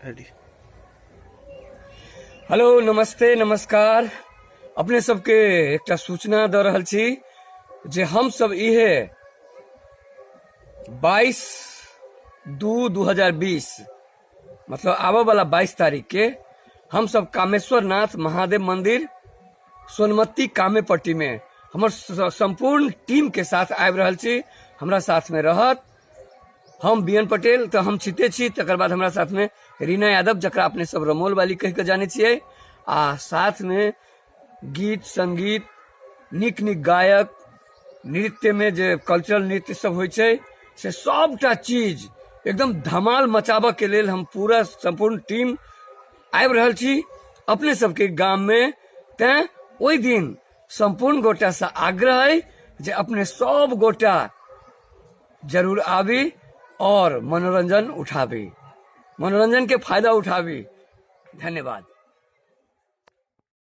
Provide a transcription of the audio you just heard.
Ready. Hello, नमस्ते, नमस्कार। अपने सबके एकटा सूचना दऽ रहल छी जे हम सब इहे 22/2/2020, मतलब आबऽ वाला 22 तारीख के हम सब कामेश्वर नाथ महादेव मंदिर, सोनमती कामेपट्टी में हमर संपूर्ण टीम के साथ आबि रहल छी। हमरा साथ में रहत हम बी एन पटेल, तऽ हम छिते छी। तकर बाद हमरा साथ में रीना यादव, जकरा अपने सब रमोल वाली कहि कऽ जानै छियै। आ साथ में गीत संगीत, नीक नीक गायक, नृत्य में जे कल्चरल नृत्य सब होइ छै, से सबटा चीज एकदम धमाल मचाबऽ के लेल हम पूरा संपूर्ण टीम आबि रहल छी अपने सबके गाम में। तैं ओहि दिन संपूर्ण गोटा से आग्रह अइ जे अपने सब गोटा जरूर आबी और मनोरंजन उठाबी, मनोरंजन के फायदा उठाबी। धन्यवाद।